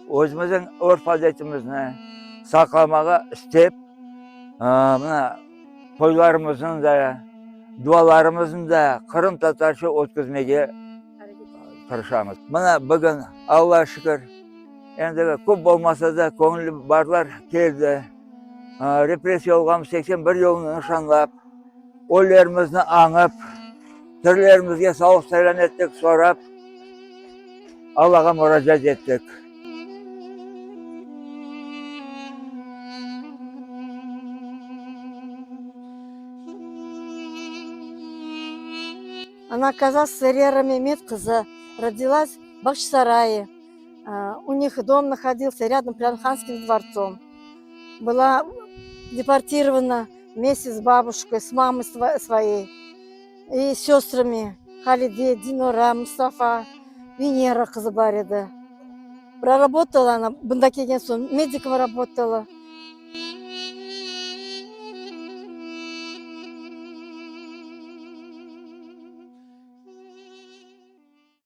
Özümizniñ örf-adetimizni saqlamağa istep, mına toylarımıznı da, dualarımıznı da qırımtatarca ötküzmege tırışamız. Mına bugün, Allağa şükür, endi köp olmasa da, köñülli barlar keldi. Repressiya olğan 81 yılını nişanlap, ölülerimizni añıp, tirilerimizge sağlıq-selâmetlik sorap, Allağa muracaat ettik. Она Kazas Lera Mehmet qızı, rodilась в Bağçasaraye. У них дом находился рядом прям ханским дворцом. Была депортирована вместе с бабушкой, с мамой своей и сестрами Халиде, Динора, Mustafa, Венера qızı bar edi. Проработала она, bunda kelgen soñ, медиком работала.